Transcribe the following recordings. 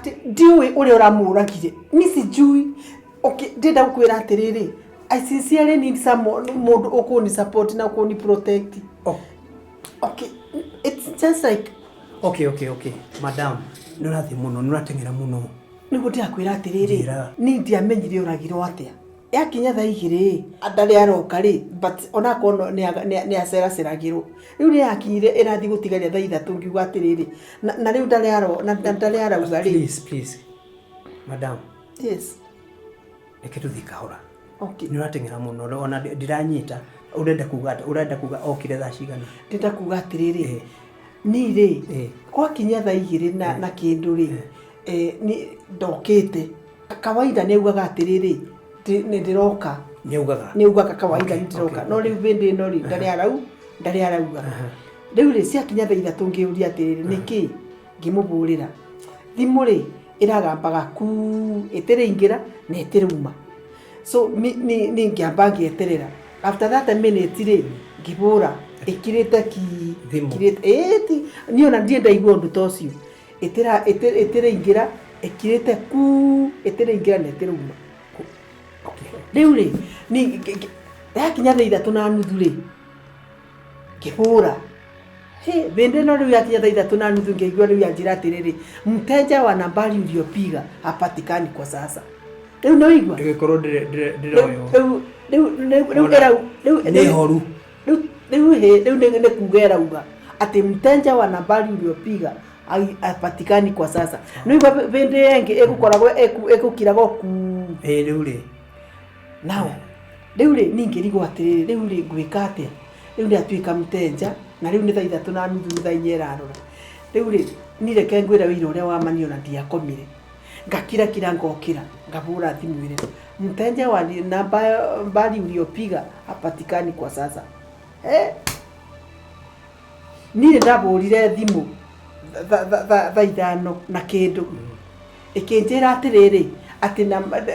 Atĩ ndiũĩ ũrĩa ũramũragire, ni sijui. Okay, ndĩrenda gũkwĩra atĩrĩrĩ, I sincerely need someone, mũndũ ũkũni support na ũkũni protect. Oh. Okay, it's just like Okay, madam, nĩ ũrathiĩ mũno, nĩ ũrateng'era mũno. Nĩguo ndĩrakwĩra atĩrĩrĩ, Njĩra. Niĩ ndiamenyire ũragirwo atĩa. Yakinya thaa 2 rĩ, ndarĩ aroka rĩ, but onakorwo nĩ aceraceragĩrwo. Rĩu nĩ yakinyire ĩrathiĩ gũtigaria thaa 3, ngiuga atĩrĩrĩ, na rĩu ndarĩ aro na ndarĩ arauga rĩ. Please, please, madam. Yes. Reke tũthiĩ kahora. Okay. Nĩ ũrateng'era mũno, ona ndiranyita ũrenda kuga atĩa. Ũrenda kuga okire thaa cigana? Ndĩrenda kuga atĩrĩrĩ, niĩ rĩ, gwakinya thaa 2 na kĩndũ rĩ, nĩ ndokĩte. Kawaida nĩ augaga atĩrĩrĩ, nĩ ndĩroka. Nĩ augaga? Nĩ augaga kawaida nĩ ndĩroka. No rĩu hĩndĩ ĩno rĩ, ndarĩ arauga. Rĩu rĩ, ciakinya thaa 3 ngĩũria atĩrĩrĩ, nĩkĩ? Ngĩmũbũrĩra thimũ rĩ, ĩragambaga kuu, ĩtĩrĩingĩra na ĩtĩrauma. So ni ngĩamba ngĩeterera. After that minute rĩ, ngĩbũra, ĩkirĩte ki. Thimũ. Ĩkirĩte, ĩĩ, ti niĩ ona ndirĩ ndaigua ũndũ ta ũcio. Ĩtĩraingĩra, ĩkirĩte kuu, ĩtĩraingĩra na ĩtĩrauma. Rĩu rĩ, ni yakinya thaa 3:30 rĩ, ngĩbũra. Hĩ, hĩndĩ ĩno rĩu yakinya thaa 3:30, ngĩigua rĩu yanjĩra atĩrĩrĩ, "Mteja wa nambari uliopiga hapatikani kwa sasa." Rĩu nĩ waigua? Ĩgĩkorwo ndĩroywo. Rĩu ĩrau rĩu Nĩ horu. Rĩu hĩ, rĩu nĩ kuga ĩrauga atĩ "Mteja wa nambari uliopiga hapatikani kwa sasa." Nĩ waigua hĩndĩ ĩngĩ ĩgũkoragwo ĩgũkiraga kuu. Ĩ, rĩu rĩ. Now rĩu rĩ, niĩ ngĩrigwo atĩrĩrĩ, rĩu rĩ, ngwĩka atĩa? Rĩu nĩ atuĩka mteja, na rĩu nĩ thaa 3:30, nĩ thaa 4 ĩrarora. Rĩu rĩ, niĩ reke ngwĩre wĩira ũrĩa wa mani, ona ndiakomire. Ngakira kira, ngokĩra, ngabũra thimũ ĩrĩa, "Mteja wa nambari uliopiga hapatikani kwa sasa." Eh, niĩ nĩ ndabũrire thimũ thaa 5 na kĩndũ, ĩkĩnjĩra atĩrĩrĩ, atĩ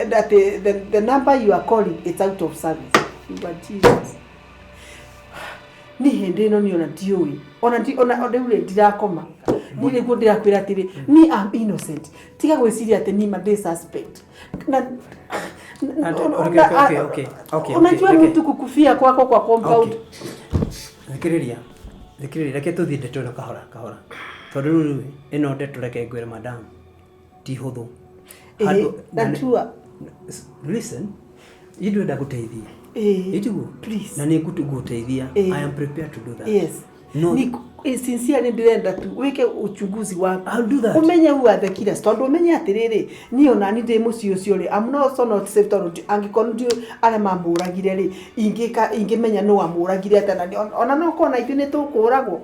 atĩ the number you are calling is out of service." Igua Jesus, niĩ hĩndĩ ĩno niĩ ona ndiũĩ, ona ndi ona rĩu rĩ, ndirakoma. Niĩ nĩguo ndĩrakwĩra atĩrĩ, niĩ am innocent. Tiga gwĩciria atĩ niĩ ma ndĩ suspect na Okay. Unajua mtu kukufia kwako kwa compound. Okay. Thikĩrĩria, thikĩrĩria, reke tũthiĩ ndeto ĩno kahora kahora, tondũ rĩu rĩu ĩno ndeto, reke ngwĩre madam, ti hũthũ. Najua. Listen, niĩ ndĩrenda gũteithia. Ĩtiguo? Please. Na nĩ ngũteithia. I am prepared to do that. No. Ni sincerely ndĩrenda tu wĩke uchunguzi waku. I'll do that. Ũmenye who are the killers, tondũ ũmenye atĩrĩrĩ, niĩ ona ni ndĩ mũciĩ ũcio rĩ, I'm not so not safe, tondũ angĩkorwo ndiũĩ arĩa mamũragire rĩ, ingĩka ingĩmenya nũ wamũragire atĩa, na ona no korwo na ithuĩ nĩ tũkũragwo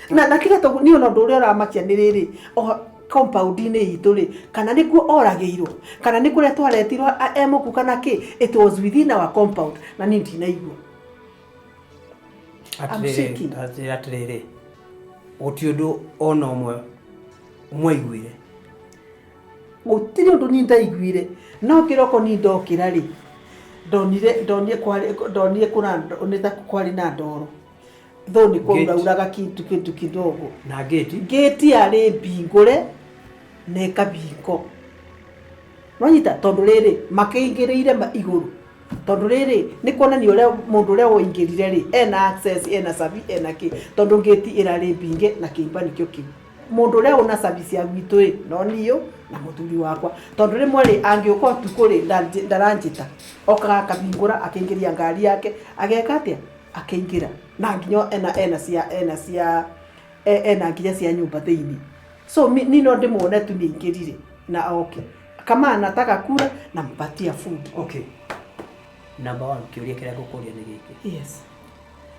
na tiga tondũ niĩ ona ũndũ ũrĩa ũramakia nĩ rĩrĩ, o compound-inĩ itũ rĩ, kana nĩkuo oragĩirwo, kana nĩ kũrĩa twaretirwo e mũku kana kĩ, it was within our compound na niĩ ndinaigua. I'm Atĩrĩrĩ, shaking. Atĩrĩrĩ, atĩrĩrĩ, gũtirĩ ũndũ ona ũmwe mwaiguire? Gũtirĩ ũndũ niĩ ndaiguire, no kĩroko niĩ ndokĩra rĩ, ndonire kũra nĩ ta kwarĩ na ndoro, though nĩ kwaurauraga kĩndũ kidogo. Na ngĩti? Ngĩti yarĩ mbingũre na ĩkabingwo, nwanyita, tondũ rĩrĩ makĩingĩrĩire igũrũ, tondũ rĩrĩ nĩ kuonania ũrĩa mũndũ ũrĩa woingĩrire rĩ, ena access, ena cabi, ena kĩ, tondũ ngĩti ĩrarĩ mbinge na kĩimba nĩkĩo kĩu. Mũndũ ũrĩa ũna cabi cia gwitũ rĩ, no niũ na mũthuri wakwa, tondũ rĩmwe rĩ, angĩũka ũtukũ rĩ, ndaranjĩta, okaga akahingũra, akĩingĩria ngari yake, ageka atĩa, akĩingĩra na nginya ena cia ena nginya cia nyũmba thĩinĩ. So ni no ndĩmuone tu nĩ ingĩrire na oke kama anataka kula nampatia food. Okay, number one, kĩũria kĩrĩa ngũkũria nĩ gĩkĩ.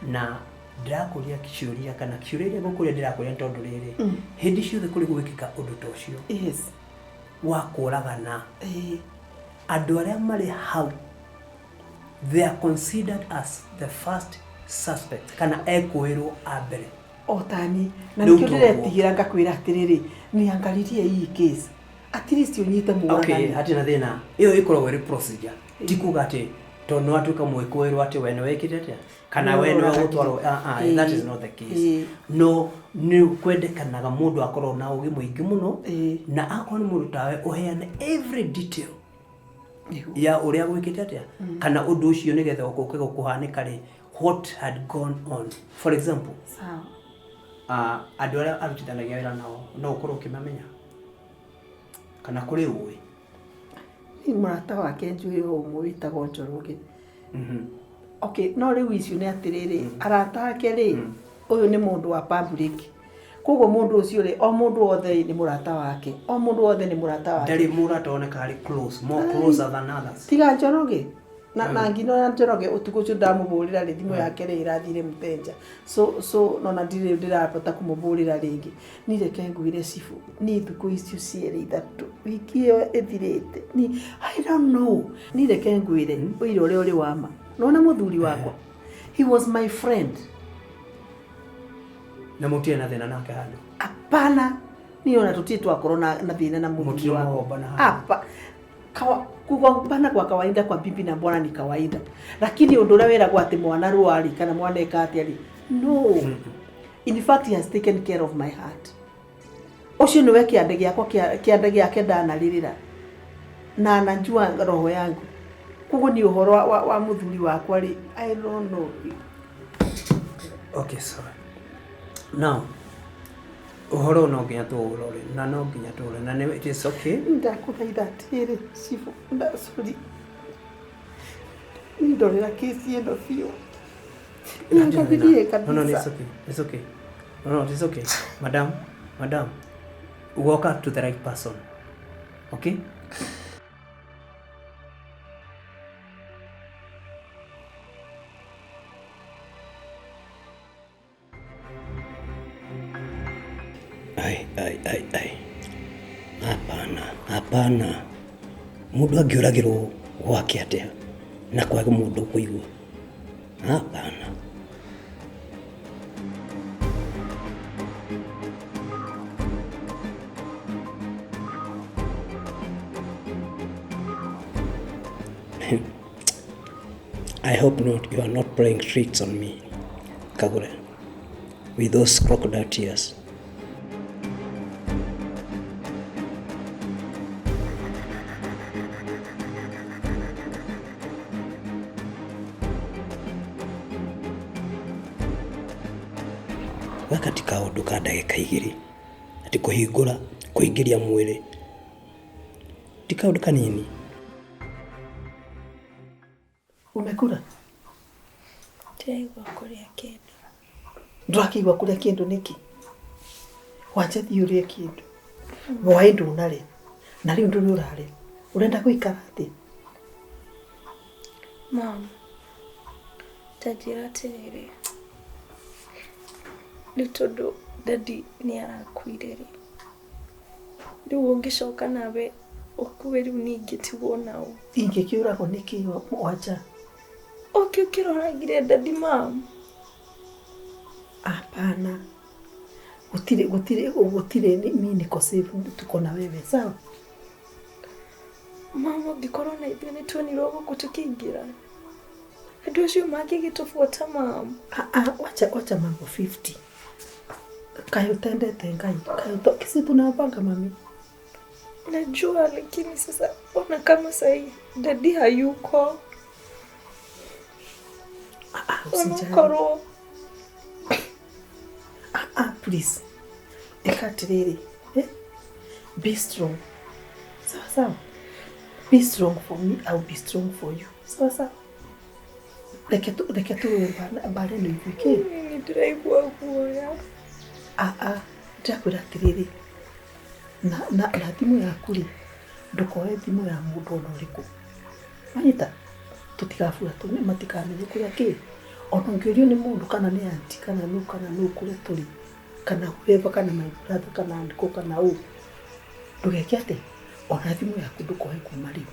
Na ndĩrakũria ciũria, kana ciũria iria ngũkũria ndĩrakũria nĩ tondũ rĩrĩ, hĩndĩ ciothe kũrĩ gwĩkĩka ũndũ ta ũcio wa kũragana, andũ arĩa marĩ hau, they are considered as the first suspect kana ekũĩrwo a mbere. O tani na Rĩu nĩkĩo toguo. ndĩretigĩra, ngakwĩra atĩrĩrĩ, niangalirie hii case, at least ũnyite Okay. mũragani. Hatirĩ na thĩna, ĩyo ĩkoragwo ĩrĩ procedure, ti kuga atĩ Tondũ nĩ watuĩka mwĩkũĩrwo atĩ we nĩ wĩkĩte atĩa kana we nĩ wagũtwarwo. That is not the case. No nĩ kwendekanaga mũndũ akorwo na ũgĩ mũingĩ mũno, na akorwo nĩ mũndũ tawe ũheane every detail ya ũrĩa gwĩkĩte atĩa kana ũndũ ũcio nĩgetha ũke gũkũhanĩka rĩ, what had gone on. For example, andũ arĩa arutithanagia wĩra nao no ũkorwo ũkĩmamenya kana kũrĩ ũĩ? Niĩ mũrata wake njũĩ o ũmwe wĩtagwo Njoroge. Okay, no rĩu icio nĩ atĩrĩrĩ, arata ake rĩ, ũyũ nĩ mũndũ wa public, koguo mũndũ ũcio rĩ, o mũndũ wothe nĩ mũrata wake, o mũndũ wothe nĩ mũrata wake. Ndarĩ mũrata oneka arĩ close, more closer than others? Tiga Njoroge na nginya na Njoroge ũtukũ ũcio ndamũhũrĩra rĩ, thimũ yake rĩ ĩrathire mũtenja, so nona ndirĩ ndĩrahota kũmũhũrĩra rĩngĩ. Ni reke ngwĩre, cibu, ni thukũ icio cierĩ ithatũ, wiki ĩyo ĩthirĩte, ni I don't know. Ni reke ngwĩre ũira ũrĩa ũrĩ wa ma, nona mũthuri wakwa, he was my friend. Na mũtirĩ na thĩna nake handũ? Hapana, niĩ ona tũtirĩ twakorwo na thĩna na mũthuri Mũtirĩ wakwa. mwagombana handũ? Hapa kugombana kwa kawaida kwa bibi na bwana ni kawaida, lakini ũndũ ũrĩa wĩragwo atĩ mwana rwari kana mwana eka atĩa rĩ, no. In fact, he has taken care of my heart. Ũcio nĩwe kĩande gĩakwa, kĩande gĩake ndanarĩrĩra na anajua roho yangu. Koguo ni ũhoro wa mũthuri wakwa rĩ, I don't know. Okay, sorry. Now ũhoro ũyũ no nginya tũũrore na no nginya tũũrore na it is okay. Ndakũthaitha atĩrĩrĩ, cibu, sorry, ndorera kesi ĩno biũ. Niangalie. No, no, it's kabisa. okay. It's okay. No, no, it's okay. Madam, madam, walk up to the right person. Okay? Ai, ai, ai, ai. Hapana, hapana. Mũndũ angĩũragĩrwo gwake atĩa na kwage mũndũ kũigua? Hapana. I hope not. You are not playing tricks on me, Kagure, with those crocodile tears. Gaka ti kaũndũ ka ndagĩka 2, atĩ kũhingũra kũingĩria mwĩrĩ ti kaũndũ kanini. Umekula? Ndĩraigua kũrĩa kĩndũ. Ndũrakĩigua kũrĩa kĩndũ nĩkĩ? Wanja thiĩ ũrĩe kĩndũ. Hwaĩ ndũnarĩa na rĩu ndũrĩ ũrarĩa, ũrenda gũikara atĩa? Mom, ta njĩra atĩrĩrĩ, rĩu tondũ daddy nĩ arakuire rĩ, rĩu ũngĩcoka nawe ũkue, rĩu niĩ ingĩtigwo nao? Ingĩkĩũragwo nĩkĩ, Wanja? Ũkĩ ũkĩroragire daddy, mom. Hapana, gũtirĩ, gũtirĩ, gũtirĩ. Mi niko safe, tuko na wewe, sawa? Mama, ũngĩkorwo na ithuĩ nĩ tuonirwo gũkũ tũkĩingĩra, andũ acio mangĩgĩtũbuata, mam. Ah, ah, wacha, wacha mambo 50. Kaĩ ũtendete Ngai? Kaĩ kisi tunapanga, mami. Najua, lakini sasa ona kama sahii daddy hayuko. Ah, ah, usijali. Onakorwo Ah, ah, please. Eka atĩrĩrĩ, eh? Be strong. Sawa sawa. Be strong for me, I will be strong for you. Sawa sawa. Reke tũrũe mbara ĩno ithuĩ kĩ? Nĩ ndĩraigua guoya. Ah, ah, ndĩrakwĩra atĩrĩrĩ, na thimũ yaku rĩ, ndũkoe thimũ ya mũndũ ona ũrĩkũ. Wanyita? Tũtigabuatwo nĩ matikamenye kũrĩa kĩ. Ona ũngĩũrio nĩ mũndũ kana nĩ aunty kana nũ kũrĩa tũrĩ, kana whoever, kana my brother, kana uncle, kana ũ. Ndũgeke atĩa? Ona thimũ yaku ndũkoe kuma rĩu.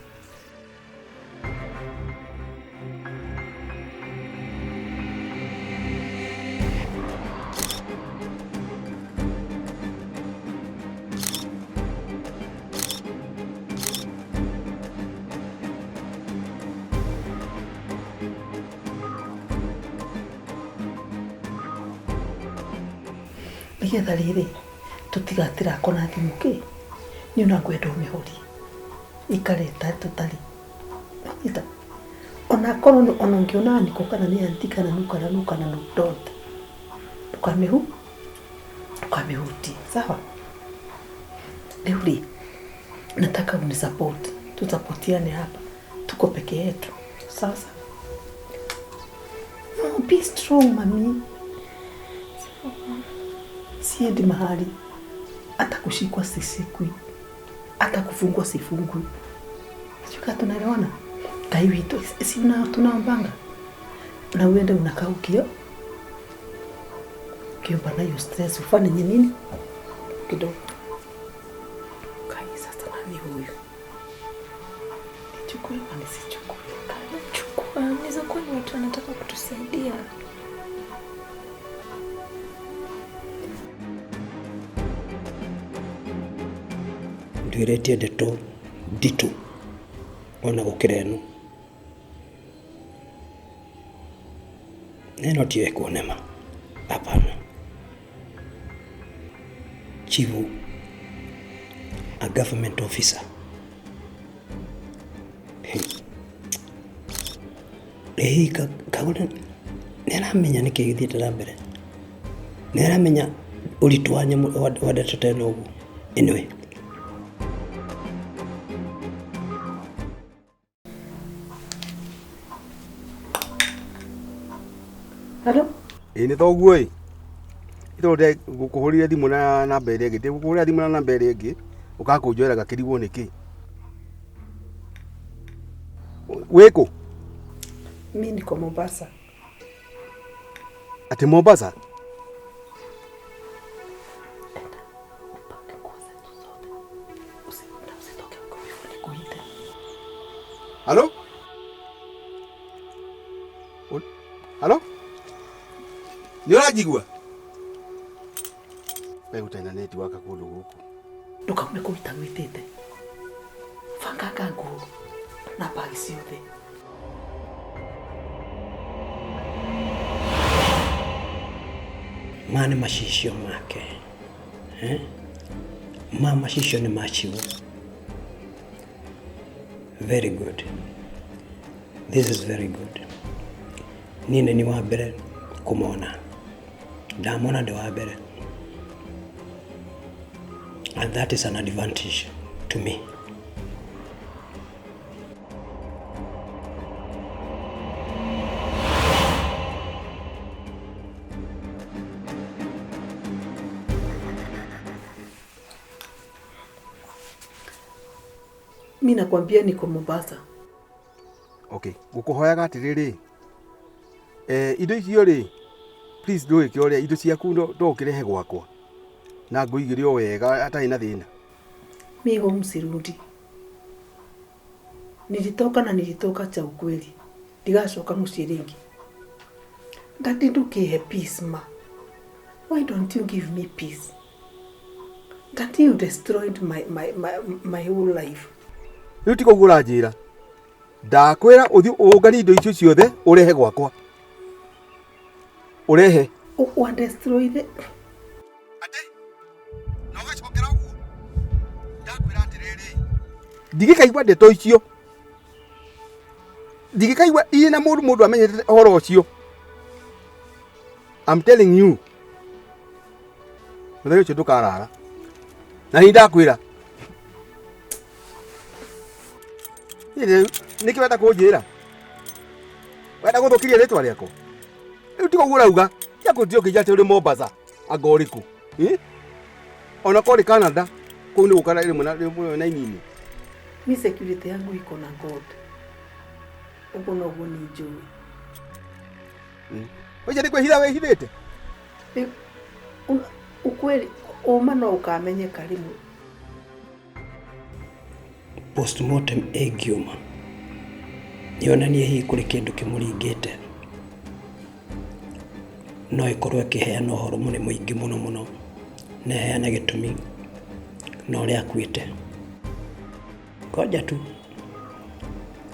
Nĩgetha rĩrĩ tũtigatirako na thimũ kĩ niĩ ona ngwenda ũmĩhorie ikare tũtarĩ nĩwanyita ona korwo ona ũngĩona nĩkũ kana nĩ anti kana nũ kana nũ kana nũ don't ndũkamĩhutie sawa. Rĩu rĩ nataka unisupport, tusapotiane hapa, tuko peke yetu sasa. No, be strong mami. Siendi mahali, hata kushikwa sisikwi, hata kufungwa sifungwi. Sijui kama tunaelewana. Ngai witũ si tunaombanga na uende unakaa ukio ukiomba na hiyo stress ufanye nini kidogo. Kai sasa nani huyu? Nichukue ama nisichukue? Chukua, inaweza kuwa ni watu wanataka kutusaidia. Nduĩrĩtie ndeto nditũ ona gũkĩra ĩno. Neno tiyo ekuonema. Hapana. Chivu, a government officer. Hey, Kagure nĩaramenya nĩkĩ gĩthiĩte na mbere. Nĩaramenya ũritũ wa nyamũ wa ndeto ta ĩno ũguo. Anyway. Hello? Ĩ nĩ thoguo ĩ. Itondũ ngũkũhũrire thimũ na namba ĩrĩa ĩngĩ. Ndĩgũkũhũrĩra thimũ na namba ĩrĩa ĩngĩ ũkakũnjoera ngakĩrigwo nĩkĩ. Wĩkũ? Mi niko Mombasa. Ati Mombasa? Upange nguo zetu zote. Na usitoke huko before nikuite. Halo? Halo? Nĩ ũranjigua? We gũtarĩ na netiwaka kũndũ gũkũ. Ndũkaume kũu itagwĩtĩte. Banganga nguo na bagi ciothe. Ma nĩ macicio make. Ma macicio nĩ maciwo. Very good. This is very good. Niĩ nĩ niĩ wa mbere kũmona. Ndamona ndĩ wa mbere. And that is an advantage to me. Mi nakwambia niko Mombasa. Okay, ngũkũhoyaga atĩrĩrĩ. Indo icio rĩ, please ndũgĩke ũrĩa indo ciaku ndũkĩrehe gwakwa. Na ngũigĩre o wega hatarĩ na thĩna. Mi home sirudi. Nilitoka na nilitoka cha ukweli. Ndigacoka mũciĩ rĩngĩ. Daddy ndũkĩhe peace ma. Why don't you give me peace? Daddy, you destroyed my whole life. Rĩu tiga ũguo ũranjĩra. Ndakwĩra ũthiĩ ũnganie indo icio ciothe ũrehe gwakwa. Ũrehe. Wa destroy the Atĩ? Na ũgacokera ũguo? Ndakwĩra atĩrĩrĩ. Ndigĩkaigua ndeto icio. Ndigĩkaigua irĩ na mũndũ amenyete ũhoro ũcio. I'm telling you. Mũthenya ũcio ndũkarara. Na nĩ ndakwĩra. Nĩkĩ wenda kũnjĩra? Wenda gũthũkĩria rĩtwa rĩakwa? Rĩu tiga ũguo ũrauga. Tiga kũnjĩra ũkĩnjĩra atĩ ũrĩ Mombasa. Anga ũrĩkũ? Ona korĩ Canada kũu nĩ gũka rĩmwe na rĩmwe na inini. Mi security yangu iko na God. Ũguo noguo niĩ njũĩ. Ũcio nĩ kwĩhitha wĩhithĩte? Ukweli ũma no ũkamenyeka rĩmwe. Postmortem ĩngiuma yonanie hihi kũrĩ kĩndũ kĩmũringĩte, no ĩkorwo ĩkĩheana ũhoro mũnĩ mũingĩ mũno mũno na ĩheane gĩtũmi na ũrĩa akuĩte. Ngoja tu,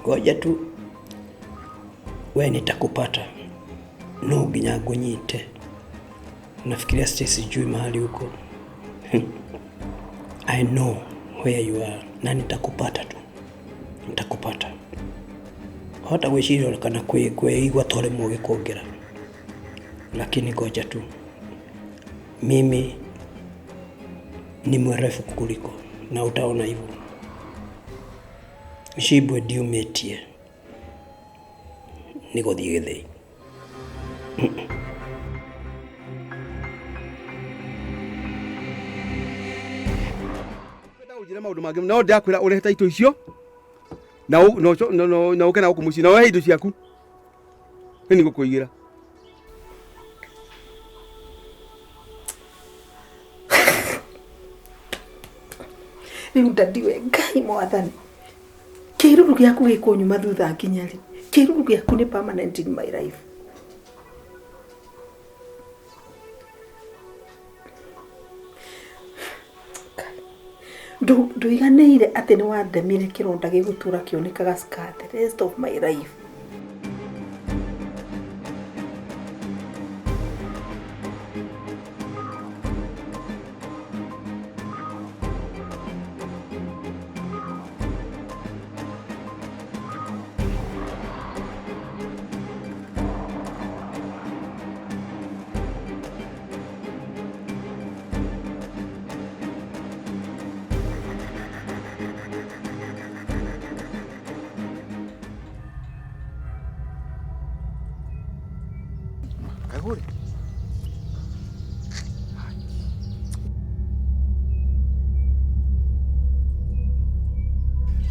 ngoja tu, we nitakupata, no nginya ngũnyite Nafikiria sijui mahali huko. I know where you are na nitakupata tu, nitakupata. Hota gwĩciria kana kwĩigua ta ũrĩ mũũgĩ kũngĩra, lakini ngoja tu, mimi ni mwerevu kukuliko na utaona hivyo. Shibwe ndiumĩtie nĩ gũthiĩ gĩthĩi. Njĩra maũndũ mangĩ no ndakwĩra ũrehe taitũ icio na na ũke na gũkũ mũciĩ na woe indo ciaku nĩ ngũkũigĩra. Rĩu dadi we Ngai mwathani, kĩruru gĩaku gĩkũnyuma thutha nginya rĩ? Kĩruru gĩaku nĩ permanent in my life. Nduiganĩire atĩ nĩ wandemire kĩronda gĩgũtũra kĩonekaga scar the rest of my life.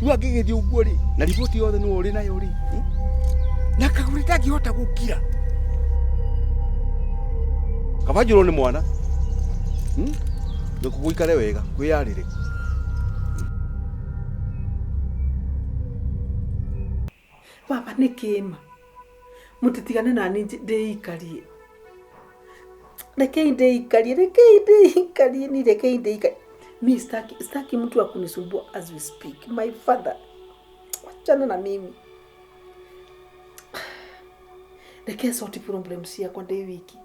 Rĩu angĩgĩthiĩ ũguo rĩ, na riboti yothe nĩwe ũrĩ nayo rĩ, na kagũrĩ ndangĩhota gũkira. Kaba njũrwo nĩ mwana, nĩkuo gũikare wega, kwĩyarĩre. Baba nĩ kĩma, mũtitigane nani ndĩikarie. Rekei ndĩikarie, rekei ndĩikarie, ni rekei ndĩikarie. Mi sitaki mtu wa kunisumbua as we speak. My father, wachana na mimi. Reke sort problems ciakwa ndĩ wiki.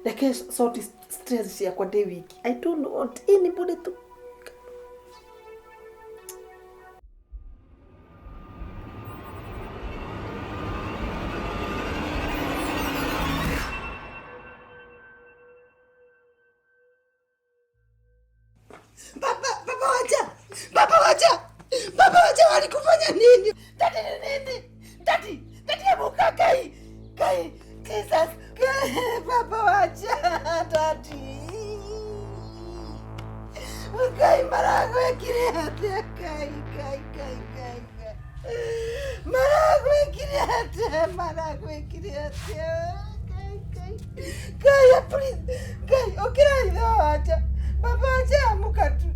Reke sort stress ciakwa ndĩ wiki. I don't want anybody to. Baba wacha walikufanya nini? Daddy ni nini? Daddy amuka kai. Kai, Jesus. Kai, baba wacha, daddy. Kai maragwekire atia kai kai kai kai. Maragwekire atia, maragwekire atia. Kai kai. Kai please. Kai, okira itho wacha. Baba wacha amuka tu.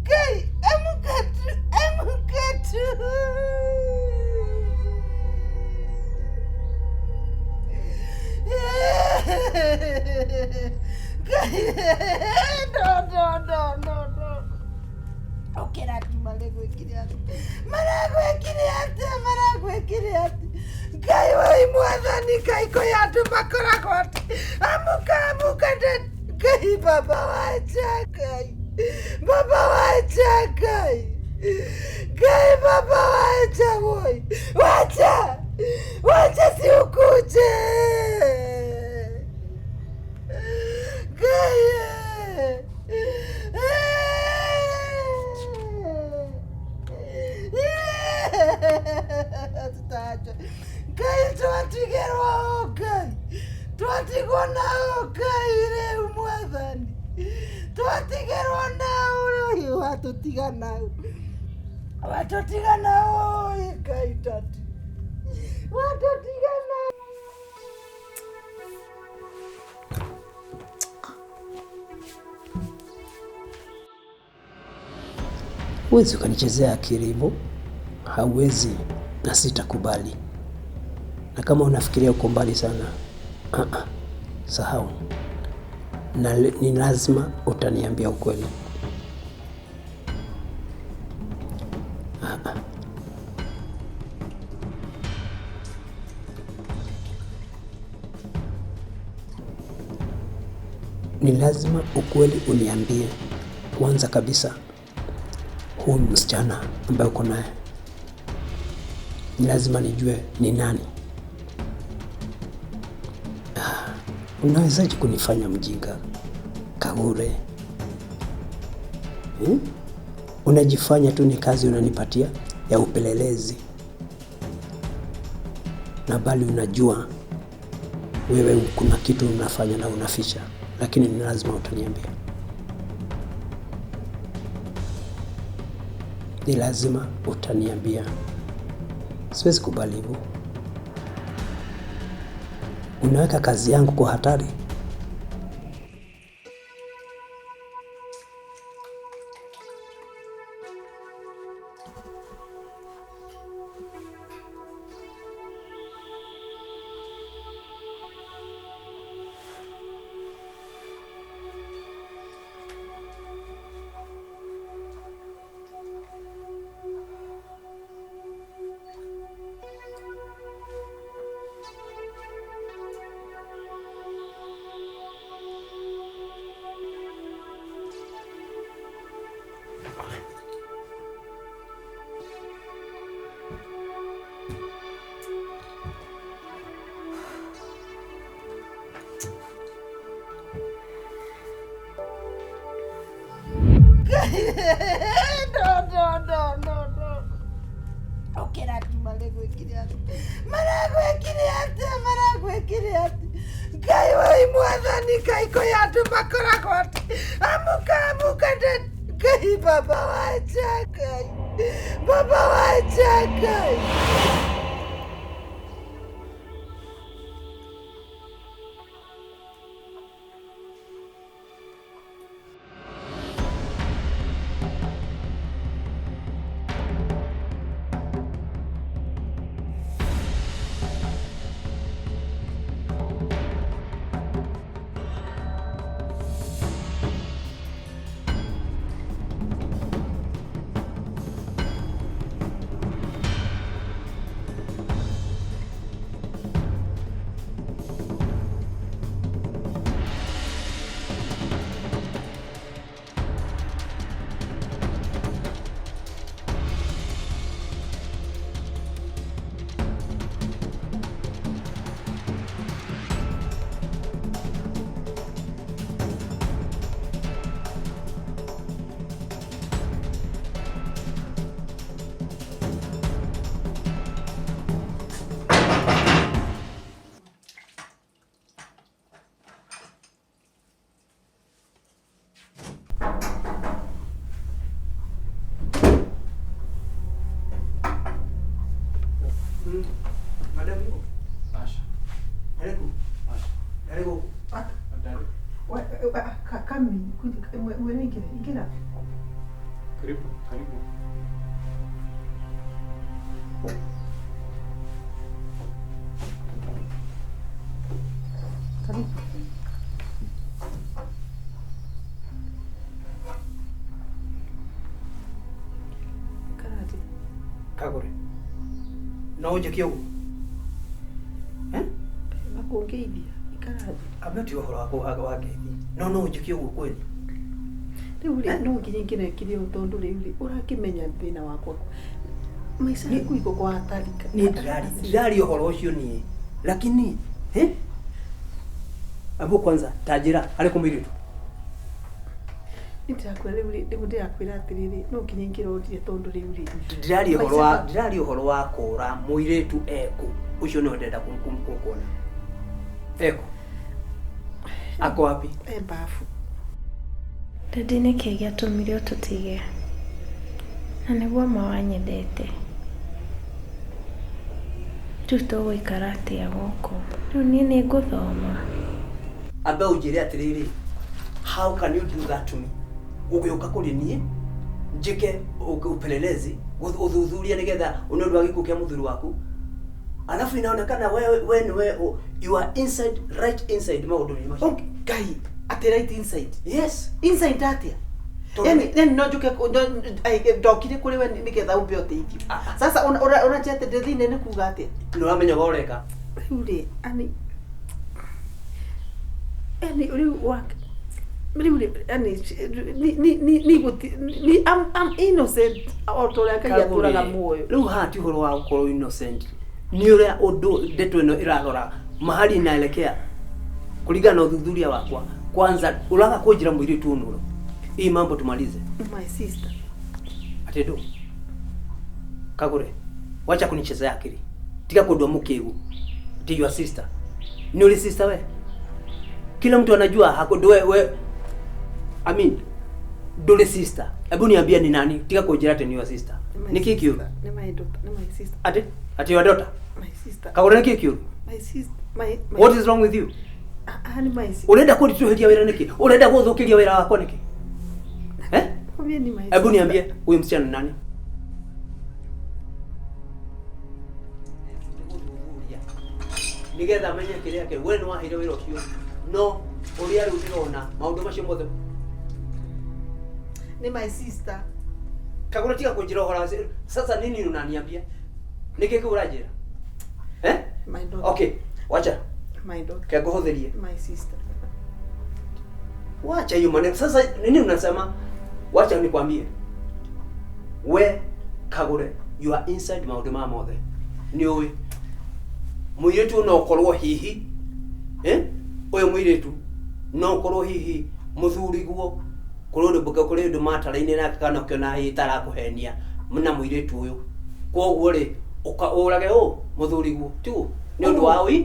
Kai, amuka tu, amuka tu. No, no, no, no, no. Okera tu maragwekire atia. Maragwekire atia, maragwekire atia. Ngai wai mwathani, Ngai kwĩ andũ makoragwo atĩ. Amuka, amuka, Ngai baba wacha, Ngai. Baba wacha, Ngai. Ngai baba wacha, woi. Wacha. Wacha si ukuje. Ngai. Tutaachwa. Ngai twatigirwo Ngai. Twatigwo nao Ngai rĩu mwathani. Twatigirwo nao rĩu watũtiga nao. Watũtiga nao Ngai tati. Watũtiga nao. Huwezi ukanichezea akili hivyo, hauwezi na sitakubali. Na kama unafikiria uko mbali sana, sahau. Na ni lazima utaniambia ukweli. Ni lazima ukweli uniambie kwanza kabisa, huyu msichana ambaye uko naye ni lazima nijue ni nani. Ah, unawezaje kunifanya mjinga Kagure? Hmm? Unajifanya tu ni kazi unanipatia ya upelelezi, na bali unajua wewe kuna kitu unafanya na unaficha, lakini ni lazima utaniambia. Ni lazima utaniambia. Siwezi kubali hivyo. Unaweka kazi yangu kwa hatari. No, no, no, no, no. Okĩra tu marĩgwĩkire atĩ maragwĩkire atĩ maragwĩkire atĩ Ngai wai mwathani Ngai kwĩ andũ makoragwo atĩ amuka amuka Ngai baba wacha Ngai baba wacha Ngai. Madam yuko? Asha. Karibu. Asha. Karibu. Kami, mwene ingine. Karibu, karibu. Karibu. Karate. Kagure. No ũnjĩke ũguo? Eh? Makũngeithia. Ikara thĩ. Ambe ti ũhoro wa ngeithi. No no ũnjĩke ũguo kweli? Rĩu rĩ no nginya ingĩrekire ũũ tondũ rĩu rĩ ũrakĩmenya thĩna wakwa. Maica yaku iko kwa hatari. Niĩ ndiraria ũhoro ũcio niĩ. Lakini eh? Abu kwanza tajira arĩ kũ mũirĩtu? Ndĩrakwĩra rĩu rĩ rĩu ndĩrakwĩra atĩrĩrĩ no nginya ingĩrorire tondũ rĩu rĩ ndiraria ũhoro wa kũra mũirĩtu eku ũcio nĩwe ndĩrenda kuona. Eku ako wapi? E bafu. Daddy nĩkĩ gĩatũmire ũtũtige? Na nĩguo ma wanyendete. Rĩu tũgũikara atĩa gũkũ? Rĩu niĩ nĩngũthoma. Ambe ũnjĩre atĩrĩrĩ, how can you do that to me? Ũgĩũka kũrĩ niĩ njĩke upelelezi ũthuthuria nĩgetha one ũndũ wa gĩkuũ kĩa mũthuri waku, alafu inaonekana wewe niwe you are inside, right inside maũndũ-inĩ macio. Ngai, atĩ right inside? Yes. Inside atĩa? Yani yani no njuke ndokire kũrĩ we nĩgetha ũmbe ũteithio. Sasa ũranjĩra atĩ ndĩ thĩinĩ nĩ kuga atĩa? Nĩ ũramenya ũrĩa ũreka. Rĩu rĩ ani yani rĩu wa Rĩu rĩ, yani ni ni ni guti ni I'm innocent o ta ũrĩa Ngai atũraga muoyo. Rĩu haha ti ũhoro wa gũkorwo innocent, nĩ ũrĩa ũndũ ndeto ĩno ĩrarora mahali inaelekea kulingana na ũthuthuria wakwa. Kwanza ũraga kũnjĩra mũirĩtu ũyũ nũũ, hii mambo tumalize. My sister. Atĩ ndũ Kagure, wacha kunichezea akili, tiga kundua mũkĩgu. Ti your sister, nĩ ũrĩ sister we? Kila mtu anajua hako ndwe we, I mean ndũrĩ sister. Hebu niambie ni nani, tiga kũnjĩra atĩ ni your sister. My Nĩ kĩ kĩũru? sister. Nĩ my daughter, nĩ my sister. Ati ati your daughter? My sister. Kagure, nĩ kĩ kĩũru? My sister, my What is wrong with you? Ah, ah, nĩ my sister. Ũrenda kũnditũhĩria wĩra nĩkĩ? Ũrenda gũthũkĩria wĩra wakwa nĩkĩ? Eh? Kwambia ni my Hebu sister. niambie huyu msichana ni nani? Nigetha menye kĩrĩa kĩ we nĩ waheire wĩra ũcio, no ũrĩa rĩu ndĩrona maũndũ macio mothe. Nĩ my sister. Kagũra, tiga kũnjĩra ũhoro sasa nini unaniambia? Nĩkĩ kĩu ũranjĩra, eh? My daughter. Okay, wacha My daughter. ke ngũhũthĩrie. My sister. Wacha hiyo maneno. Sasa nini unasema? Wacha nikwambie. We Kagure, you are inside maũndũ maya mothe. Nĩ ũĩ. Mũirĩtu no ũkorwo hihi, eh? Ũyũ mũirĩtu no ũkorwo hihi mũthuriguo kũrĩ ũndũ kũrĩ ũndũ mataraine nake kana ũkĩona hihi tarakũhenia na mũirĩtu ũyũ. Koguo rĩ, ũka ũrage ũ mũthuriguo tiguo nĩ ũndũ wa ũi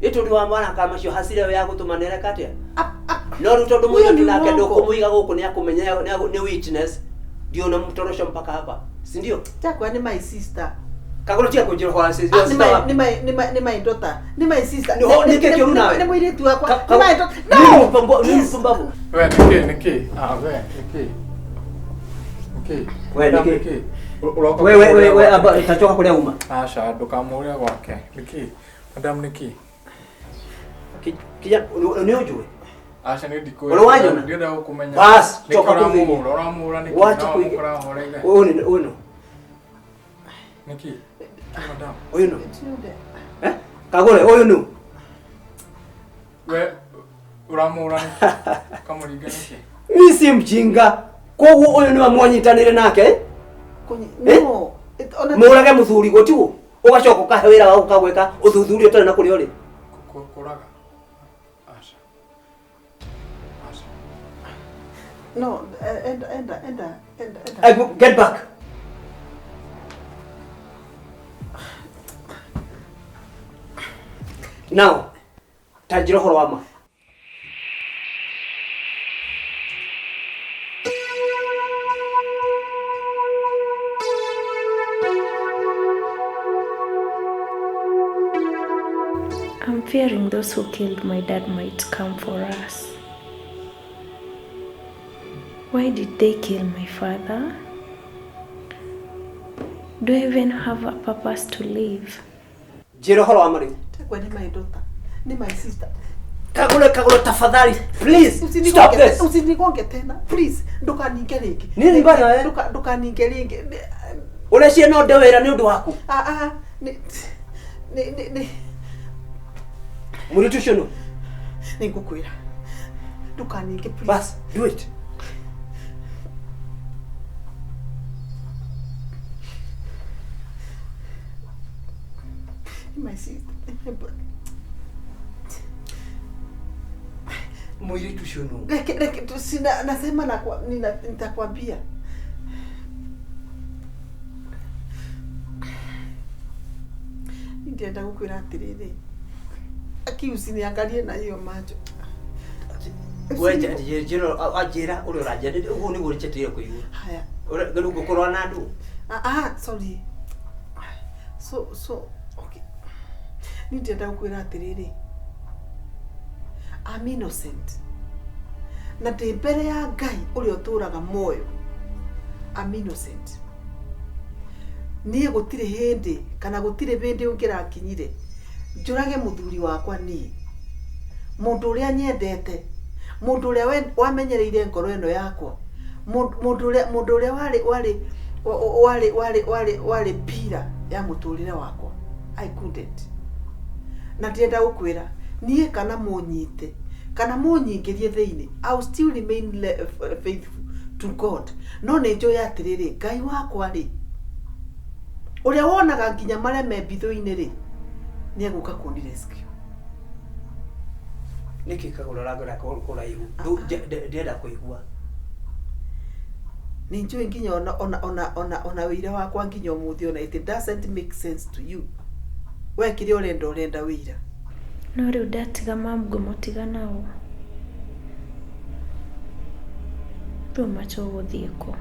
ĩ tondũ wa maraka macio hasira ĩyo ya gũtũma nereka atĩa, no rĩu tondũ Huyo mũirĩtu ni nake uongo. ndũkũmũiga gũkũ nĩ akũmenya nĩ witness, ndio unamtorosha mpaka hapa, si ndio? Chakwa nĩ my sister. Kagũra, tiga kũnjĩra ũhoro wa Ah, sister nĩ my waku. nĩ my nĩ my nĩ my daughter. Nĩ my sister. Nĩ- nĩ kĩ kĩũru nawe? Nĩ mũirĩtu wakwa. Ka- Nĩ ka- my daughter. Nĩ No. nĩ mpumbavu. We nĩkĩ nĩkĩ? Ah, we nĩkĩ? Nĩkĩ? We, Madam, nĩkĩ? nĩkĩ? Ũroka We we we kũmũrĩra we gwake aba nĩkĩ? tachoka kũrĩa uma. Aca, ndũkamũrĩre gwake. Nĩkĩ? Madam, nĩkĩ? Kijana, nĩ ũnjũĩ? Aca, nĩ ndikũĩ. Ũrĩ wanyona? Ndĩrenda gũkũmenya. Bas, Nĩkĩ coka kũu thĩinĩ. ũramũhũra? Ũramũhũra nĩkĩ? Wacha Na kũiga- wamũkora ahoreire. Ũyũ nĩ ũyũ nũ? Nĩkĩ? Nĩkĩ, madam? Ũyũ nũ? Eh? Kagũre, ũyũ nũ? We ũramũhũra nĩkĩ? Ũkamũringa nĩkĩ? Mi si mjinga. Koguo ũyũ nĩwe mwanyitanĩire nake, eh? Eh? No. Ona Mũrage mũthuriguo tiguo? Ũgacoka ũkahe wĩra wa gũka gwĩka ũthuthuria ũtarĩ na kũrĩa ũrĩ. Kũraga? Aca. Aca. No, enda enda enda enda enda. Get back. Now, ta njĩra ũhoro wa ma. I'm fearing those who killed my dad might come for us. Why did they kill my father? Do I even have a purpose to live? Njĩra ũhoro wa ma rĩu. Chakwa nĩ my daughter. Nĩ my sister. Kagũre, Kagũre, tafadhali, please stop Usinigonge this. usinigonge tena. Please, ndũkaninge rĩngĩ. Nini bana, eh? Ndũkaninge rĩngĩ. Ũreciria no nde wĩra nĩ ũndũ waku? Ah ah, nĩ nĩ nĩ nĩ Mũirĩtu ũcio nũ? nĩ ngũkwĩra. Ndũkaninge please. Bas, do it. Nĩ my sister. Nĩ my brother. Mũirĩtu ũcio nũ? Reke reke tu sina nasema na kwa, nina, nitakwambia. Ndĩrenda gũkwĩra atĩrĩrĩ. Aki usiniangalie na hiyo macho. We njĩra anjĩra ũrĩa ũranjĩra ũguo nĩguo njetereire kũigua. Haya. Rĩu ngũkorwo na andũ. Ah, ah, sorry. So, okay. Ni ndĩrenda gũkwĩra atĩrĩrĩ. I'm innocent. Na ndĩ mbere ya Ngai ũrĩa ũtũũraga muoyo. I'm innocent. Niĩ gũtirĩ hĩndĩ kana gũtirĩ hĩndĩ ũngĩrakinyire njũrage mũthuri wakwa niĩ, mũndũ ũrĩa nyendete, mũndũ ũrĩa wamenyereire ngoro ĩno yakwa, mũndũ ũrĩa warĩ pira ya mũtũrĩre wakwa. I couldn't. Na ndĩrenda gũkwĩra niĩ kana mũnyite Kana mũnyingĩrie thĩinĩ, I will still remain faithful to God. No nĩ njũĩ atĩrĩrĩ, Ngai wakwa rĩ, ũrĩa wonaga nginya marĩa me mbithũ-inĩ rĩ, nĩ egũka kũni rescue. Nĩkĩ kagũra ũrangora kũraihu? Ndĩrenda kũigua. Nĩ njũĩ nginya ona ona ona ona ona wĩira wakwa nginya ũmũthĩ ona it doesn't make sense to you. We kĩrĩa ũrenda ũrenda wĩira. No rĩu ndatiga mam ngũmũtiga naũ? Rĩu ma tũgũthiĩ kũ?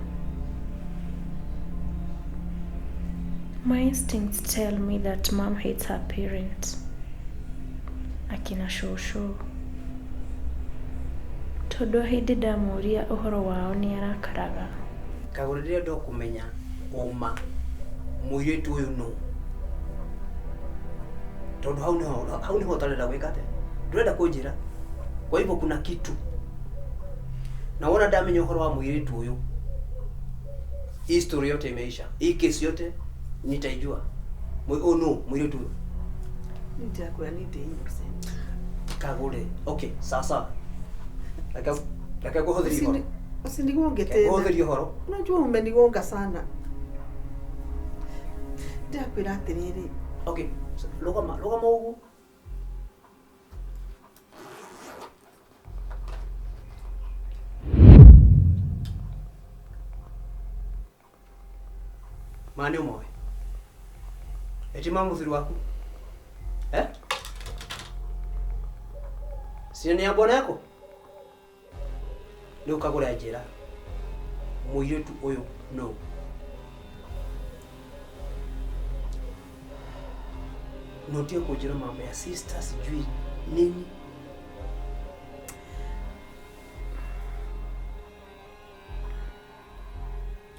My instincts tell me that mom hates her parents. Akina cũcũ. Tondũ o hĩndĩ ndamũria ũhoro wao nĩ arakaraga. Kagũre ndĩrenda o kũmenya ũma mũirĩtu ũyũ nũ. Tondũ hau nĩho hau nĩho ũtarenda gwĩka atĩa? Ndũrenda kũnjĩra. Kwa hivyo kuna kitu. Na wona ndamenya ũhoro wa mũirĩtu ũyũ, hii story yote imeisha. Hii kesi yote nitaijua. Ũyũ nũ mũirĩtu ũyũ? Nĩ ndĩrakwĩra niĩ ndĩ innocent. Kagũre. Okay, sasa. Reke reke ngũhũthĩrie ũhoro. Usinigonge Reke tena. ngũhũthĩrie ũhoro. Unajua umenigonga sana. Ndĩrakwĩra atĩrĩrĩ. Okay, rũgama rũgama ũguo. Ma nĩ ũmoĩ? Eti ma mũthuri waku? Eh? Si nĩ ya bwana yako? Rĩu kagũra njĩra. Mũirĩtu ũyũ nũ? Na ũtige kũnjĩra mambo ya sister sijui nini.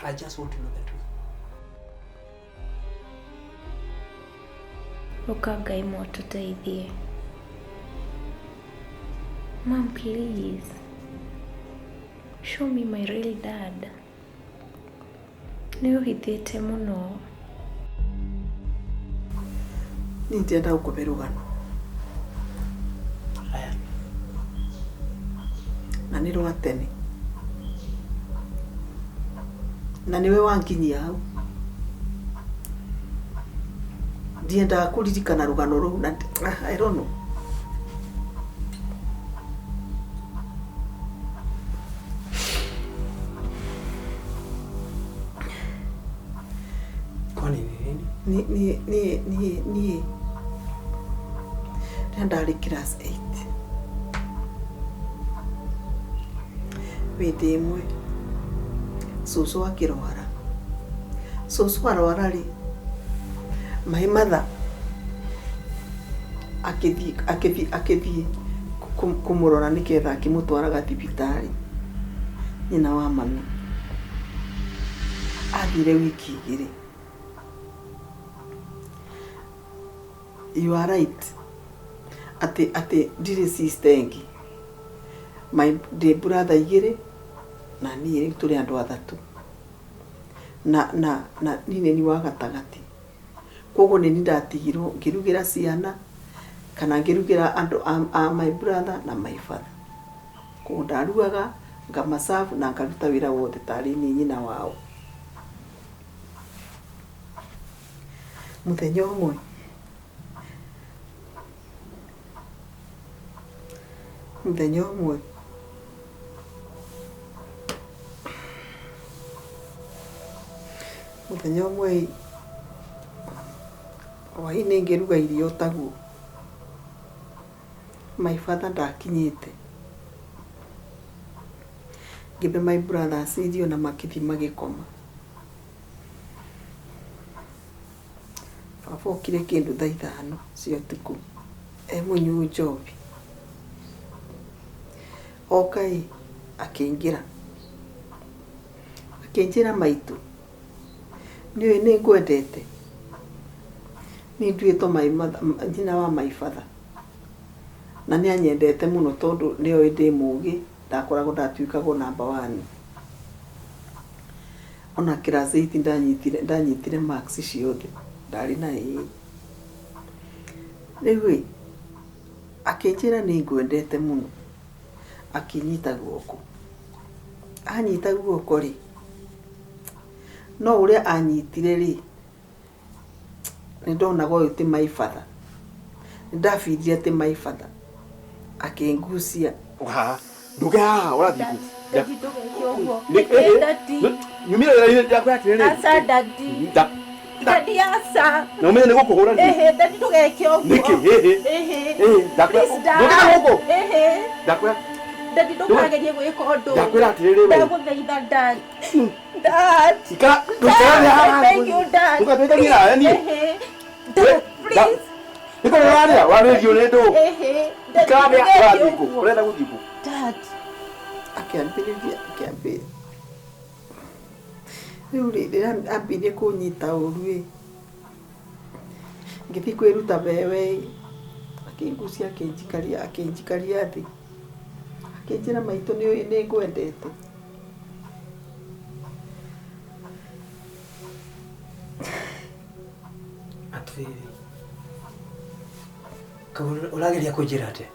I just want to know the truth. Ũka Ngai mwatũteithie. Mom, please. Show me my real dad. Nĩ ũhithĩte mũno. Niĩ ndĩrenda gũkũhe rũgano. Haya. Na nĩ rwa tene. Na nĩwe wanginyia hau. Ndiendaga kũririkana rũgano rũu na I don't know. Kwani ni nini? Niĩ niĩ niĩ niĩ rĩrĩa ndarĩ class 8 hĩndĩ ĩmwe cũcũ akĩrwara. Cũcũ arwara rĩ, my mother akĩthiĩ akĩthiĩ akĩthiĩ kũmũrora nĩgetha akĩmũtwaraga thibitarĩ nyina wa mami. Athire wiki igĩrĩ. You are right atĩ atĩ ndirĩ sister ĩngĩ. My ndĩ brother igĩrĩ na niĩ rĩu tũrĩ andũ athatũ. Na na na niĩ nĩ niĩ wa gatagatĩ. Koguo nĩ niĩ ndatigirwo ngĩrugĩra ciana kana ngĩrugĩra andũ a my brother na my father. Koguo ndarugaga ngamaserve na ngaruta wĩra wothe tarĩ niĩ nyina wao. Mũthenya ũmwe mũthenya ũmwe mũthenya ũmwe hwaĩ-inĩ ngĩruga irio taguo my father ndakinyĩte. Ngĩhe my brothers irio na makĩthiĩ magĩkoma. Baba okire kĩndũ thaa 5 cia ũtukũ e mũnyuu njohi. Oka ĩ akĩingĩra akĩnjĩra maitũ nĩũĩ nĩ ngwendete. Niĩ nduĩtwo my mother nyina wa my father. Na nĩ anyendete mũno tondũ nĩoĩ ndĩ mũgĩ ndakoragwo ndatuĩkagwo number one. Ona class 8 ndanyitire ndanyitire marks ciothe ndarĩ na A. Rĩu ĩ akĩnjĩra nĩ ngwendete mũno. Akĩnyita guoko. Anyita guoko rĩ, no ũrĩa anyitire rĩ, nĩ ndonaga ũyũ ti my father. Nĩ ndabirire ti my father. Akĩngucia. Haha nduke haha ũrathiĩ kũ? Daddy ndũgeke ũguo. Nĩ- Nĩkĩ daddy? Nyumĩra wĩra-inĩ ndakwĩra atĩrĩrĩ. Aca daddy. Daddy aca. Na ũmenye nĩ gũkũhũra niĩ. Ĩhĩ daddy ndũgeke ũguo. Nĩkĩ? Ĩhĩ. Ĩhĩ. Ĩhĩ, ndakwĩra- Please, dad. Ndũkĩte gũkũ. Ĩhĩ. Ndakwĩra Daddy ndũkagerie gwĩka ũndũ. Ndakwĩra atĩrĩrĩ we. Ndagũthaitha dad. Dad. Ikara ndũikare Dad, haha. I beg you, dad. Ndũgatuĩke nawe niĩ. Ĩhĩ. Dad, please. Nĩ kũrĩa ũrarĩa warĩrio nĩ ndũ. Ĩhĩ. Daddy, Ikara thĩ ndũgeke ũrathiĩ kũ? ũguo. Ũrenda gũthiĩ kũ? Dad. Akĩambĩrĩria akĩambĩrĩria. Rĩu rĩ, rĩrĩa ambĩrĩirie kũnyita ũru ĩ, ngĩthiĩ kwĩruta mbewe ĩ, akĩngucia akĩnjikaria akĩnjikaria thĩ. Akĩnjĩra maitũ nĩ nĩ ngwendete. Atĩrĩrĩ, Kagũre, ũrageria kũnjĩra atĩa?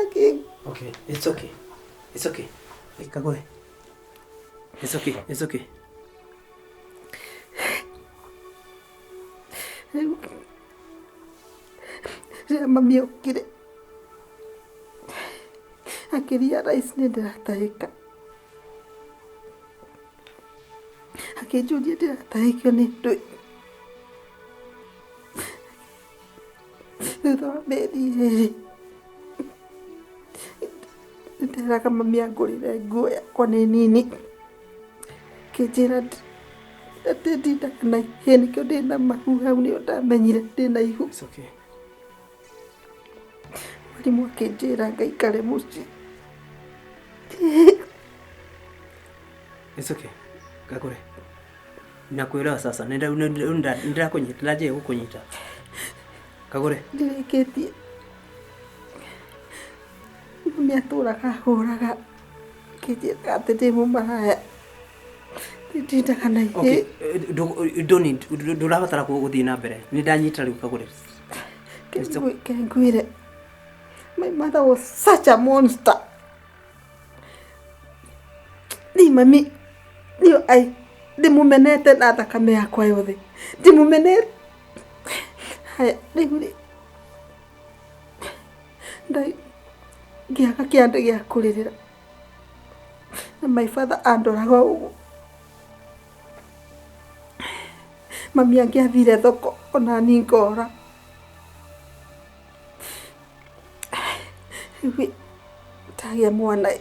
Akĩ Okay, it's okay. It's okay. Kagũre. It's okay. It's okay. Rĩu rĩrĩa mami okire akĩrealize nĩ ndĩratahĩka. Akĩnjũria ndĩratahĩkio nĩ ndũĩ. Thutha wa mĩeri ĩrĩ nĩnderaga mami angũrĩre nguo yakwa nĩ nini. Akĩnjĩra atĩ ndindaga na ihĩ nĩkĩo ndĩna mahu hau nĩho ndamenyire ndĩna ihu. It's okay. Mwarimũ akĩnjĩra ngaikare mũciĩ. It's okay. Kagũre. Nakuelewa sasa. Nenda ndĩrakũnyita, ndĩranjia gũkũnyita. Kagũre. Ndirĩkĩtie. Mami atũraga ahũraga akĩnjĩraga atĩ ndĩ mũmaraya. Ndindaga na ihĩ. Okay, don't need ndũrabatara gũthiĩ na mbere. Nĩ ndanyita rĩu Kagũre. It's okay. Kengwire. My mother was such a monster. Ni mami, ni ai ndimumenete na thakame yakwa yothe. Ndimumenete. Haya, rĩu rĩ ndai ngĩaga kĩande gĩa kũrĩrĩra. Na my father andoraga ũguo. Mami angĩathire thoko ona niĩ ngora. Rĩu ndagĩa mwana ĩ,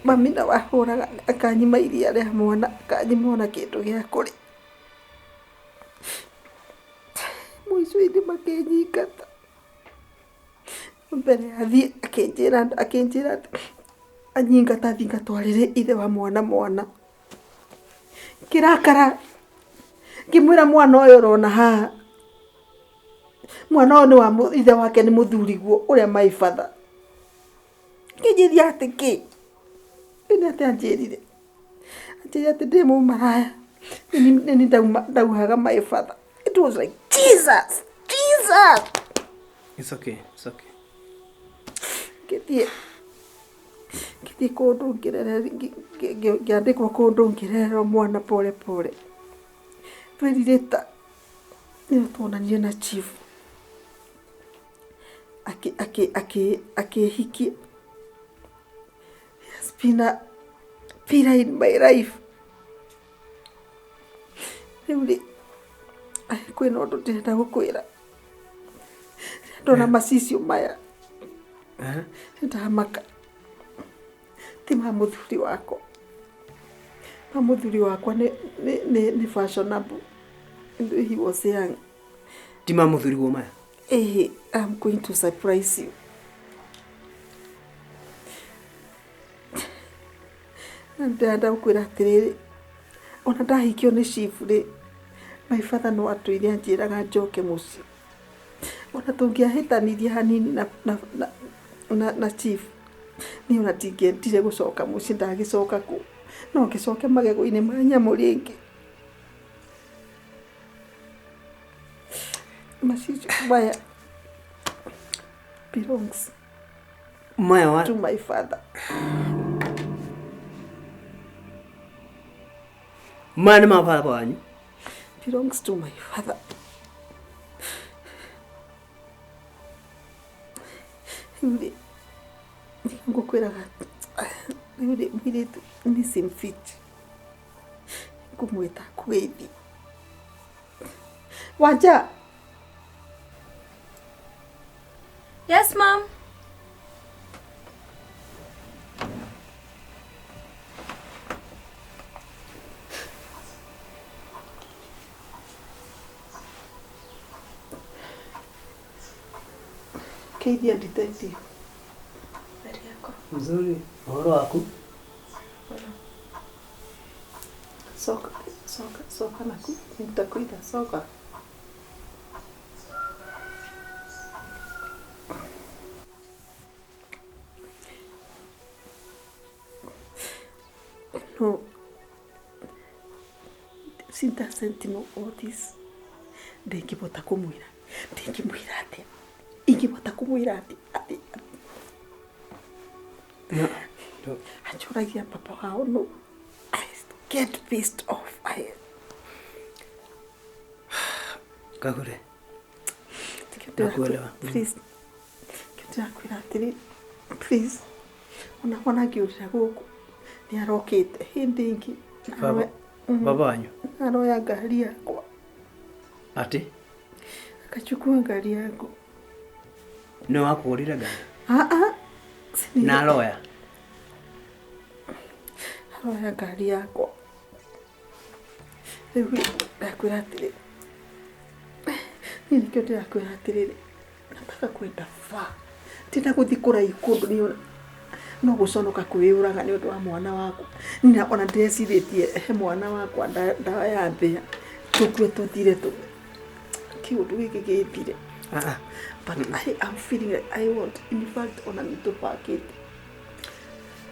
mami na wahũraga akanyima iria rĩa mwana, akanyima ona kĩndũ gĩa kũrĩa. Mũico-inĩ makĩnyingata. Mbere athiĩ akĩnjĩra akĩnjĩra atĩ anyingata thiĩ ngatwarĩre ithe wa mwana mwana. Ngĩrakara ngĩmwĩra mwana ũyũ ũrona haha, mwana ũyũ nĩ wa ithe wake nĩ mũthuriguo ũrĩa my father. Ngĩnjĩria atĩ kĩ? Nĩ atĩ anjĩrire. Anjĩrire atĩ ndĩ mũmaraya. Nĩ niĩ ndauhaga my father. It was like, Jesus, Jesus. It's okay. It's okay. Ngĩthiĩ ngĩthiĩ kũndũ ngĩandĩkwo kũndũ ngĩrererwo mwana pole pole. Very later nĩho tuonanire na chief. Akĩhikia. He has been a pillar in my life. Rĩu rĩ, kwĩna ũndũ ndĩrenda gũkwĩra. Ndona macicio maya nĩndamaka. Ti ma mũthuri wakwa. Ma mũthuri wakwa nĩ fashionable. He was young. Ti ma mũthuri guo maya? Eh, I'm going to surprise you. Na ndĩrenda gũkwĩra atĩrĩrĩ, ona ndahikio nĩ chief rĩ, my father no atũire anjĩraga njoke mũciĩ. Ona tũngĩahĩtanirie hanini na chief, niĩ ona ndingĩendire gũcoka mũciĩ, ndagĩcoka kũ? No ngĩcoke magego-inĩ ma nyamũ rĩngĩ. Macicio maya. Belongs Maya wa to my father. Maya nĩ ma baba wanyu. Belongs to my father. Rĩu rĩ, ngũkwĩraga rĩu rĩ, mũirĩtu nĩ simfit ngũmwĩta kũgeithie. Wanja. Yes, mom. Keithia detective. Mzuri, ũhoro waku? Soka, soka, soka naku. Nitakuita soka. No, sinta sentimo Otis. Ndingĩbota kũmwĩra. Ndingĩmwĩra atĩa. Ingĩbota kũmwĩra atĩ atĩ No. anjũragia papa wao no. I get pissed off. I Kagure. Nakuelewa. Please. Ndĩrakwĩra atĩrĩ, please. Ona ona ngĩũrĩra gũkũ nĩ arokĩte hĩndĩ ĩngĩ. Baba. Baba wanyu. Aroya ngari yakwa. Atĩ Akachukua ngari yangu. nĩ wakũgũrire ngari Ah ah. na aroya. Aroya ngari yakwa. Rĩu ndakwĩra atĩrĩ, niĩ nĩkĩo ndĩrakwĩra atĩrĩrĩ, nataka kwenda fa. Ndĩna gũthiĩ kũraihu kũndũ nĩ no gũconoka kwĩyũraga nĩ ũndũ wa mwana wakwa. Nina ona ndĩrecirĩtie he mwana wakwa ndawa ya mbĩa tũkue tũthire tũ kĩũndũ gĩkĩ gĩthire. Ah ah. But I am feeling like I want, in fact, ona nĩtũbangĩte.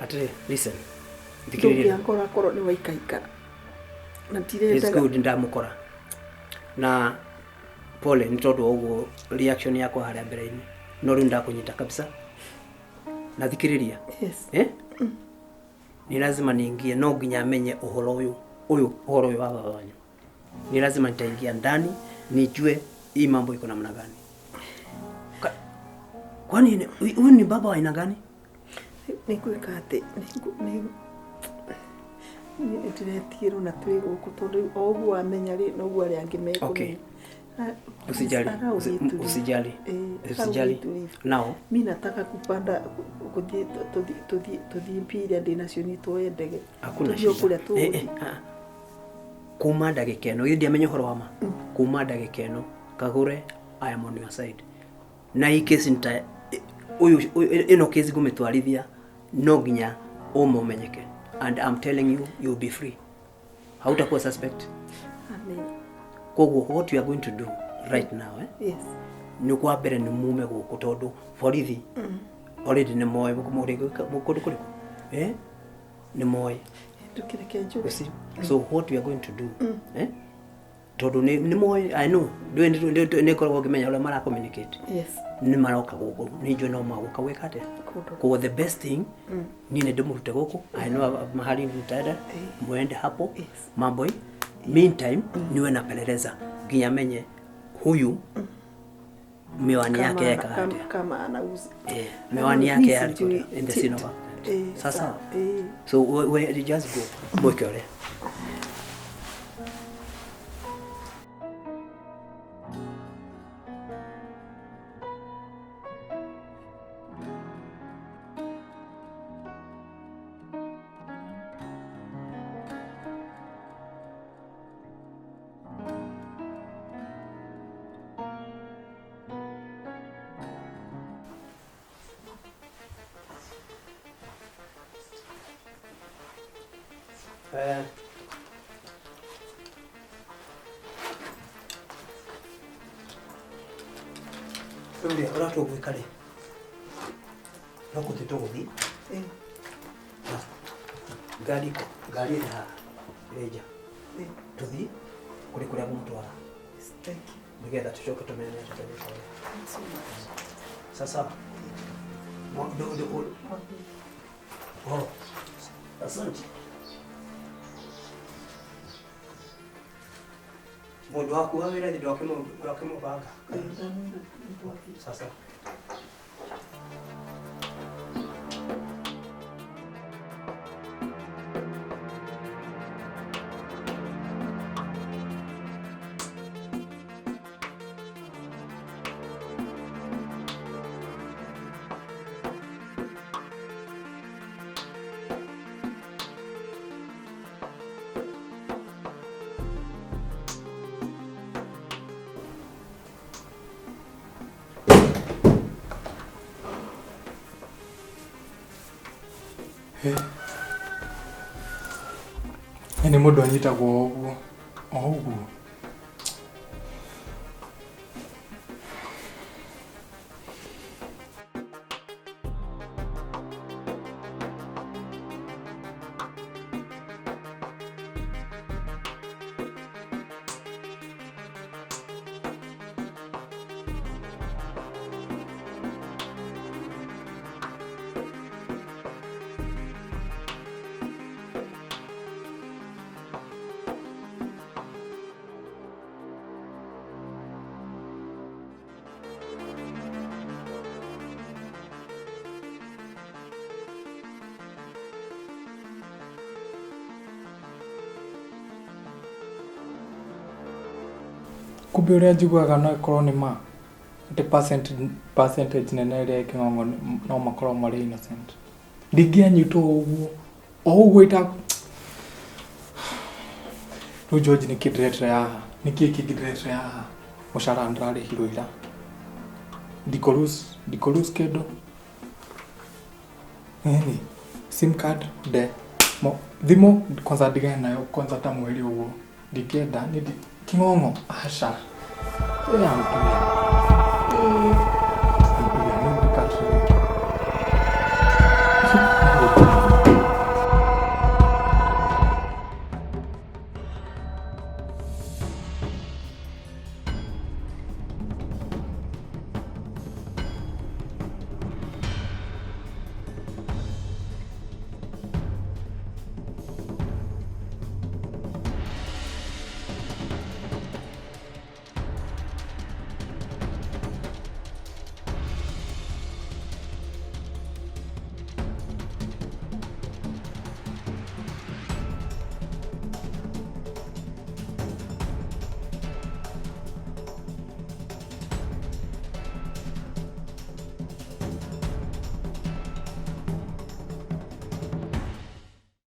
Atĩrĩ, listen. Thikĩrĩria. Ndũngĩangora korwo nĩ waikaikara. Na It's ndirendaga. good ndamũkora. Na pole nĩ tondũ wa ũguo reaction yakwa harĩa mbere-inĩ. No rĩu ndakũnyita kabisa. Na thikĩrĩria. Yes. Eh? Ni lazima niingie, no nginya menye ũhoro ũyũ, ũyũ ũhoro ũyũ wa baba wanyu. Ni lazima nitaingia ndani nijue hii mambo iko namna gani. Kwani huyu ni baba wa aina gani? Nĩ ngwĩka atĩ nĩ ndĩretigĩrwo na twĩ gũkũ tondũ rĩu o ũguo wamenya rĩ noguo arĩa angĩ mekũmenya. Okay. Usijali, usijali, usijali. Now, Mi nataka kupanda gũthiĩ tũthiĩ mbia iria ndĩ nacio nĩ tuoye ndege. Hakuna Tũthiĩ shida. o kũrĩa tũgũthiĩ. Kuma ndagĩka ĩno, githĩ ndiamenya ũhoro wa ma. Kuma ndagĩka ĩno, Kagure, I am on your side. Na hii kesi nita ũyũ ĩno kesi ngũmĩtwarithia no nginya ũma ũmenyeke. And I'm telling you, you'll be free. Hautakuwa suspect. Amen. Koguo what you are going to do right now, eh? Yes. Nĩ kwa mbere nĩ mume gũkũ tondũ borithi already nĩ moĩ kũndũ kũrĩkũ. Eh? Nĩ moĩ. Ndũkĩreke njuge. You see? So what we are going to do, eh? Tondũ nĩ moĩ, I know, nĩ ngoragwo ngĩmenya ũrĩa mara communicate. Yes. Nĩ maroka gũkũ, nĩ njũĩ no magũka gwĩka atĩa. Kũndũ. Koguo the best thing, niĩ nĩ ndĩmũrute gũkũ, I know mahali mtaenda, muende hapo, Yes. mambo hii. Meantime, niwe napeleleza nginya menye huyu miwani yake yeka atĩa. Kama anauza. Eh, miwani yake yarĩ in the scene of accident. Sasa, so we just go mwĩke ũrĩa. Rĩu rĩ, ũrĩa tũgwĩka rĩ, no gũthiĩ tũgũthiĩ ngari iko ngari ĩrĩ haha ĩrĩ nja, tũthiĩ kũrĩ kũrĩa ngũmũtwara nĩgetha tũcoke tũmenyane atĩ tũgwĩka ũrĩa. Sasa. Oh, asante. Mũndũ waku wa wĩra ndwakĩmũbanga. Sasa. Nĩ mũndũ anyitagwo o ũguo o ũguo. Kumbe ũrĩa njiguaga no ĩkorwo nĩ ma atĩ percentage nene ĩrĩa ĩ Kĩng'ong'o no makorwo marĩ innocent. Ndingĩanyitwo ũguo o ũguo ita rĩu George nĩkĩ ndĩretire haha nĩkĩ kĩngĩ ndĩretire haha mũcara ndĩrarĩhirwo ira ndikũ kĩndũ nini sim card nde thimũ kwanza ndigane nayo kwanza ta mweri ũguo ndingĩenda nĩ King'ong'o aca ya mũtumia.